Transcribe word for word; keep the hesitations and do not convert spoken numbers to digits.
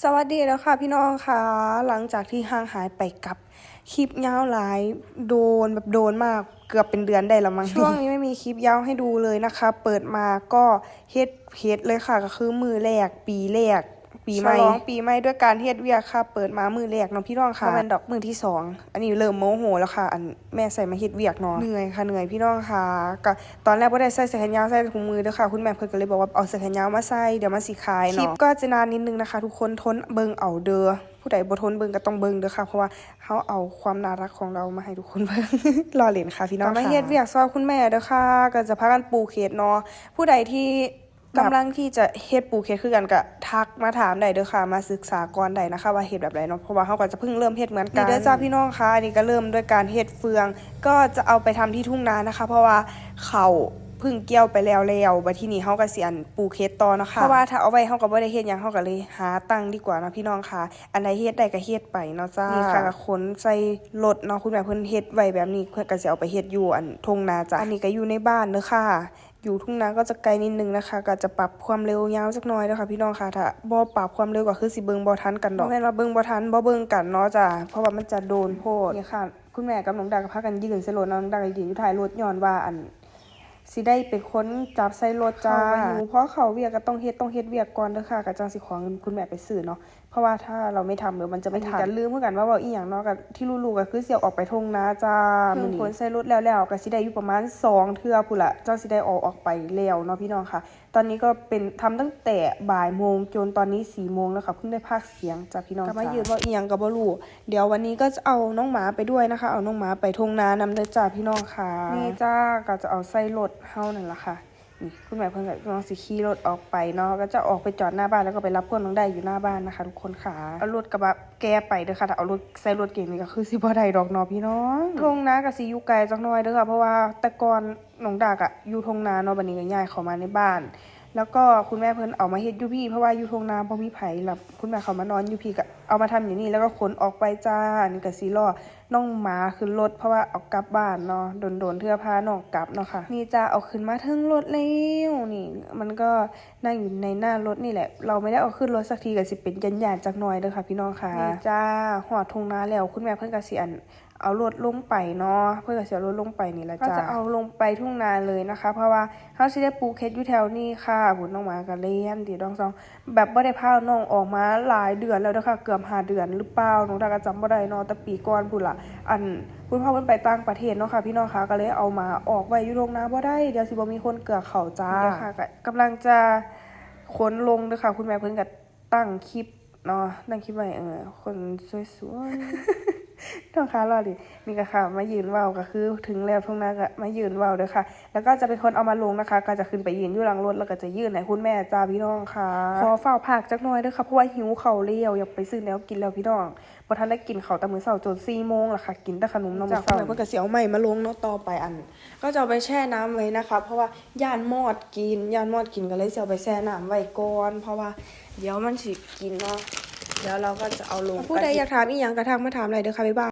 สวัสดีแล้วค่ะพี่น้องค่ะ หลังจากที่ห่างหายไปกับคลิปยาวหลาย โดนแบบโดนมาก เกือบเป็นเดือนได้แล้วมั้ง ช่วงนี้ไม่มีคลิปยาวให้ดูเลยนะคะ เปิดมาก็เฮ็ดเฮ็ดเลยค่ะ ก็คือมื้อแรก ปีแรก ปีใหม่ ฉลองปีใหม่ด้วยการเฮ็ดเวียกค่ะ เปิดมามื้อแรกเนาะพี่น้องค่ะ บ่แม่นดอกมื้อที่สอง อันนี้เริ่มโมโหแล้วค่ะ อันแม่ใส่มาเฮ็ดเวียกเนาะ เหนื่อยค่ะ เหนื่อยพี่น้องค่ะ ก็ตอนแรกบ่ได้ใส่เสื้อแขนยาว ใส่ถุงมือเด้อค่ะ คุณแม่เพิ่นก็เลยบอกว่าเอาเสื้อแขนยาวมาใส่ เดี๋ยวมันสิคายเนาะ คลิปก็จะนานนิดนึงนะคะ ทุกคนทนเบิ่งเอาเด้อ ผู้ใดบ่ทนเบิ่งก็ต้องเบิ่งเด้อค่ะ เพราะว่าเฮาเอาความน่ารักของเรามาให้ทุกคนเบิ่ง ล้อเล่นค่ะพี่น้องค่ะ ก็มาเฮ็ดเวียกซอยคุณแม่เด้อค่ะ ก็จะพากันปลูกเห็ดเนาะ ผู้ใดที่กำลังที่จะเฮ็ดปลูกเห็ดคือกันก็ทักมาถามได้เด้อค่ะ มาศึกษาก่อนได้นะคะ ว่าเฮ็ดแบบใดเนาะ เพราะว่าเฮาก็จะเพิ่งเริ่มเฮ็ดเหมือนกัน นี่เด้อจ้าพี่น้องค่ะ อันนี้ก็เริ่มด้วยการเฮ็ดเฟือง ก็จะเอาไปทำที่ทุ่งนานะคะ เพราะว่าเขาเพิ่งเกี่ยวไปแล้วแล้ว บัดทีนี้เฮาก็สิอันปลูกเห็ดต่อเนาะค่ะ เพราะว่าถ้าเอาไว้เฮาก็บ่ได้เฮ็ดหยัง เฮาก็เลยหาตังค์ดีกว่าเนาะพี่น้องค่ะ อันใดเฮ็ดได้ก็เฮ็ดไปเนาะจ้า นี่ค่ะ ก็ขนใส่รถเนาะ คุณแม่เพิ่นเฮ็ดไว้แบบนี้ เพิ่นก็สิเอาไปเฮ็ดอยู่อันทุ่งนาจ้า อันนี้ก็อยู่ในบ้านเด้อค่ะ อยู่ทุ่งนาก็จะไกลนิดนึงนะคะ ก็จะปรับความเร็วยาวจักหน่อยเด้อค่ะพี่น้องค่ะ ถ้าบ่ปรับความเร็วก็คือสิเบิ่งบ่ทันกันดอก บ่แม่นว่าเบิ่งบ่ทัน บ่เบิ่งกันเนาะจ้า เพราะว่ามันจะโดนโพด นี่ค่ะ คุณแม่กับน้องดาก็พากันยืนใส่รถเนาะ น้องดาก็ยืนอยู่ท้ายรถ ย้อนว่าอัน สิได้เป็นคนจับใส่รถจ้า เข้ามาอยู่ เพราะเข้าเวียกก็ต้องเฮ็ด ต้องเฮ็ดเวียกก่อนเด้อค่ะ ก็จั่งสิขอเงินคุณแม่ไปซื้อเนาะ เพราะว่าถ้าเราไม่ทำเดี๋ยวมันจะไม่ทัน อันนี้ก็ลืมคือกันว่าเว้าอีหยังเนาะ ก็ที่รู้ๆก็คือสิเอาออกไปทุ่งนาจ้า มื้อนี้ขนใส่รถแล้วๆ ก็สิได้อยู่ประมาณสองเทื่อพู้นละ จั่งสิได้เอาออกไปแล้วเนาะพี่น้องค่ะ ตอนนี้ก็เป็น ทำตั้งแต่บ่ายโมงจนตอนนี้สี่โมงแล้วค่ะ เพิ่งได้พากย์เสียงจ้าพี่น้อง ก็มา จ้า ยืนเว้าอีหยังก็บ่รู้ เดี๋ยววันนี้ก็จะเอาน้องหมาไปด้วยนะคะ เอาน้องหมาไปทุ่งนานำเด้อจ้าพี่น้องค่ะ นี่จ้า ก็จะเอาใส่รถเฮานั่นล่ะค่ะ นี่คุณแม่เพิ่นก็กำลังสิขี่รถออกไปเนาะ ก็จะออกไปจอดหน้าบ้าน แล้วก็ไปรับพวกน้องได้อยู่หน้าบ้านนะคะ ทุกคนค่ะ เอารถกระบะแกไปเด้อค่ะ ถ้าเอารถใส่รถเก๋งนี่ก็คือสิบ่ได้ดอกเนาะพี่น้อง ทุ่งนาก็สิอยู่ไกลจักหน่อยเด้อค่ะ เพราะว่าแต่ก่อนน้องดาก็อยู่ทุ่งนาเนาะ บัดนี้ก็ย้ายเข้ามาในบ้าน แล้วก็คุณแม่เพิ่นเอามาเฮ็ดอยู่พี้ เพราะว่าอยู่ทุ่งนาบ่มีไผ แล้วคุณแม่เขามานอนอยู่พี้ ก็เอามาทำอยู่นี่ แล้วก็ขนออกไปจ้า อันนี้ก็สิรอน้องหมาขึ้นรถ เพราะว่าเอากลับบ้านเนาะ โดนๆเทื่อพาน้องกลับเนาะค่ะ นี่จ้า เอาขึ้นมาเทิงรถแล้ว นี่ มันก็นั่งอยู่ในหน้ารถนี่แหละ เราไม่ได้เอาขึ้นรถสักที ก็สิเป็นย้านๆจักหน่อยเด้อค่ะพี่น้องค่ะ นี่จ้า ฮอดทุ่งนาแล้ว คุณแม่เพิ่นก็สิอัน เอารถลงไปเนาะ เพิ่นก็สิเอารถลงไปนี่ล่ะจ้า ก็จะเอาลงไปทุ่งนาเลยนะคะ เพราะว่าเฮาสิได้ปลูกเห็ดอยู่แถวนี้ค่ะ พู้นน้องหมาก็เล่นติดองซอง แบบบ่ได้พาน้องออกมาหลายเดือนแล้วเด้อค่ะ เกือบห้าเดือนหรือเปล่า น้องดาก็จำบ่ได้เนาะ แต่ปีก่อนพู้นล่ะ อัน คุณพ่อเพิ่นไปต่างประเทศเนาะค่ะ พี่น้องคะ ก็เลยเอาหมาออกไว้อยู่ทุ่งนาบ่ได้ เดี๋ยวสิบ่มีคนเกือกเขาจ้า นี่เด้อค่ะ ก็กำลังจะขนลงเด้อค่ะ คุณแม่เพิ่นก็ตั้งคลิปเนาะ ตั้งคลิปไว้ เออ คนสวยๆ น้องคะ รอดิ นี่ก็ค่ะ มายืนเว้าก็คือถึงแล้วทุ่งนาก็มายืนเว้าเด้อค่ะ แล้วก็จะเป็นคนเอามาลงนะคะ ก็จะขึ้นไปยืนอยู่หลังรถ แล้วก็จะยื่นให้คุณแม่จ้าพี่น้องค่ะ ขอฟ้าวพากจักหน่อยเด้อค่ะ เพราะว่าหิวข้าวแล้ว อยากไปซื้อแนวกินแล้วพี่น้อง บ่ทันได้กินข้าวแต่มื้อเช้าจนสี่โมงแล้วค่ะ กินแต่ขนมนม จ้า มื้อเช้า คุณแม่เพิ่นก็สิเอาไม้มาลงเนาะ ต่อไปอัน ก็จะเอาไปแช่น้ำไว้นะคะ เพราะว่าย้านมอดกิน ย้านมอดกินก็เลยสิเอาไปแช่น้ำไว้ก่อน เพราะว่าเดี๋ยวมันสิกินเนาะ เดี๋ยวเราก็จะเอาลง ผู้ใดอยากถามอีหยังก็ทักมาถามได้เด้อค่ะ บ๊ายบาย